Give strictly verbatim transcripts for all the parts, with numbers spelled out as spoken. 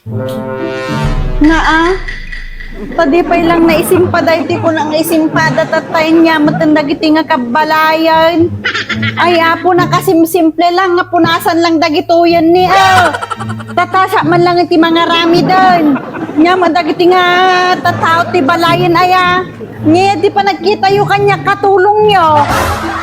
Naa, ta di pay lang naisimpa daytoy kunam nga isimpada tatta, ania metten dagiti nga kabbalayan. Ay, Apo, nakasimsimple lang nga punasan lang dagitoyen ni, ah. Tatta, siak man lang ti mangaramiden. Ania met dagiti nga tattao ti balayen, aya. Nia, ti panagkitayo kaniak, katulongyo.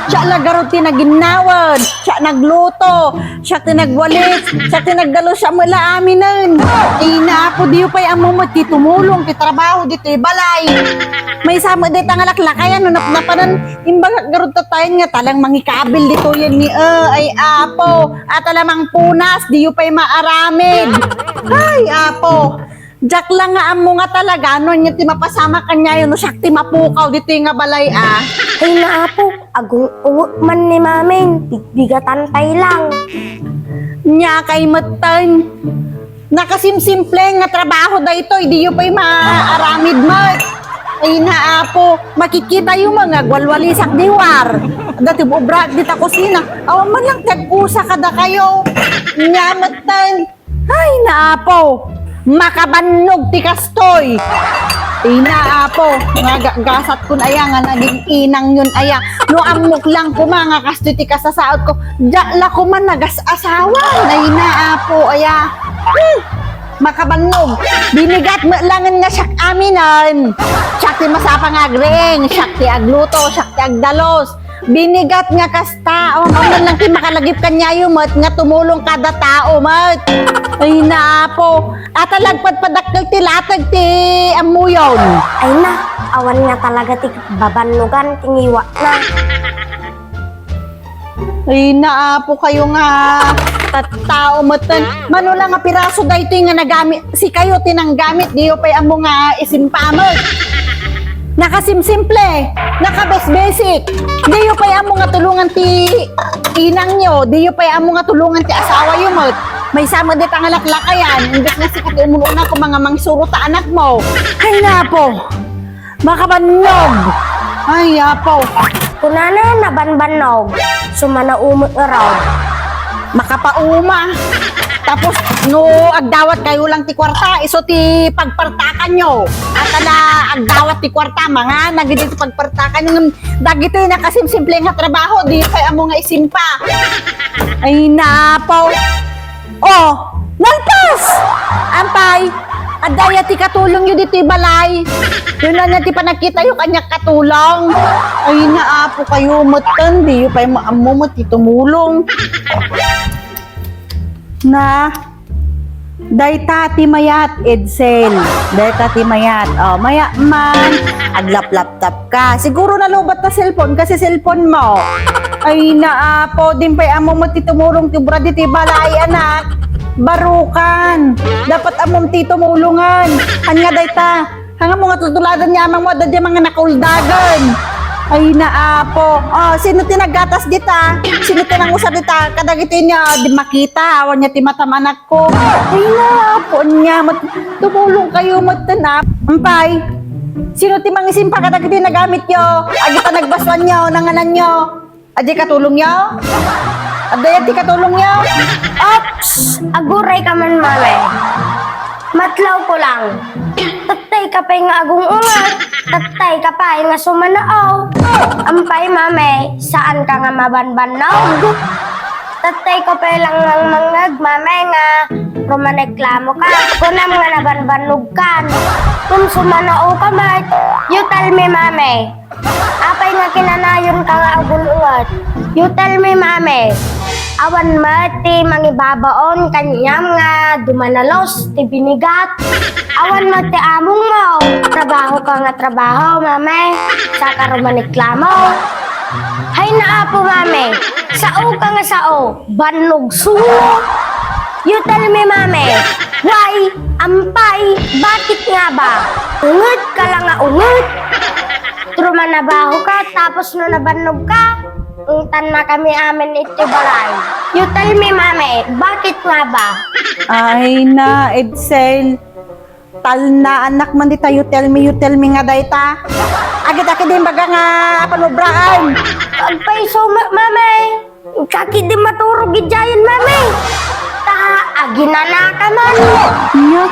Siak la garud ti naginnawed, siak nagluto, siak ti nagwalis, siak ti nagdalus, siak met la aminen. Ay, Apo, diyo pay ammo met ti tumulong ti trabaho ditoy balay. Maysa met dayta nga laklakayan no napnapanan, imbagak garud tattayen nga talaga mangikabil ditoyen ni, eh, ay, Apo, a talaga mangpunas, diyo pay maaramid. Ay, Apo, diak la nga ammo nga talaga no ania ti mapasamak kaniayo no siak ti mapukaw ditoy nga balay, a. Ay, Apo, agung-ungek man ni Mamin, bigbigatan pay lang. Ania kay metten. Nakasimsimple nga trabaho daytoy, diyo pay maaramid met. Ay, Apo, makikitayo man nga agwalwalisak di war. Adda ti ubraak dita kusina. Awan man lang ti agkusa kadakayo. Ania metten. Ay, Apo, makabannog ti kastoy. Ay, Apo, nga ga-, gasatkon aya nga naging inangyon aya. No ammok lang koma nga kastoy ti kasasaotko, diak la koma nagas-asawa. Ay, Apo, aya. Hmm. Makabannog. Binigat met langen nga siak aminen. Siak ti masapa nga agriing, siak ti agluto, siak ti agdalus. Binigat nga kasta, o, awan lang ti makalagip kaniayo met nga tumulong kada tao met. Ay, Apo, a talaga padpadakkel ti latag ti ammoyon. Ay na, awan nga talaga ti babannogan ti ngiwatna. Ay, Apo, kayo nga tattao metten. Mano la nga piraso daytoy nga nagamit, sikayo ti nanggamit, diyo pay ammo nga isimpa met. Nakasimsimple, nakabesbesik. Diyo pay ammo nga tulongan ti inangyo, diyo pay ammo nga tulongan ti asawayo met. Maysa met dita nga laklakayan, imbes nga sika ti umun-una koma nga mangsuro ta anakmo. Ay, Apo. Makabannog! Ay, Apo! Kunana, nabanbannog. Sumanaw met ngarud. Makapauma. Tapos, no, agdawat kayo lang ti kwarta, isu ti pagpartakanyo. At ala, agdawat ti kwarta, mga, nagidi ti pagpartakanyo. Ngem, dagiti nakasimsimple nga trabaho, diyo pay ammo nga isimpa. Ay, Apo! O, nalpas! Ampay, adda aya ti katulongyo ditoy balay. Wen ania ti panagkitayo kaniak katulong. Ay, Apo, kayo metten, diyo pay maammo met ti tumulong. Na, dayta ti mayat, Edsel. Dayta ti mayat. O, mayat man, aglaplap tap ka. Siguro nalubat ta cellphone kasi cellphone mo. Ay, Apo, dimpay ammo met ti tumulong ti obra ditoy balay, anak. Barukan. Dapat ammom ti tumulongan. Ania dayta? Haan nga mo nga tultuladan ni amangmo, adda diay mga nakauldagen. Ay, Apo. O, sino ti naggatas dita? Sino ti nangusar dita? Kadagiti nia, di makita. Awan nia ti matam anak ko. Ay, Apo, ania met, tumulong kayo met, anak. Ampay, sino ti mangisimpa kadagiti nagamit yo? Adi ta nagbasoan yo, nanganan yo? Adi katulong yo? Adda aya ti katulong yo? Ops! Aguray ka man, mami. Matlaw ko lang. Tattay ka pay nga agung-ungat. Tattay ka pay nga sumanao. Ampay, mami, saan ka nga mabanbannog? Tattay ko pay lang nga mangngeg, mami, nga rumaneklamo ka. Kunam nga nabanbannog kan. Kung sumanao ka met, you tell me, mami. Apay nga kinanayon ka nga agun-ungat? You tell me, mami. Awan met ti mangibabaon kaniam nga dumanalus ti binigat. Awan met ti among mo. Trabaho ka nga trabaho, mami. Saka rumaneklamo. Hay na, Apo, mami. Sao ka nga sao. Bannog sumo. You tell me, mami. Why? Ampay? Bakit nga ba? Unget ka lang nga unget. Trumanabaho ka, tapos no nabannog ka, ungtan na kami amin iti balay. You tell me, mami, bakit nga ba? Ay na, Edsel. Talna, anak, man dita, you tell me, you tell me nga dayta. Agit-agit din baga nga panubraan. Agpayso, ma-, mamay. Agit di maturog idiayen, mamay. Ta, aginana ka man. Nia,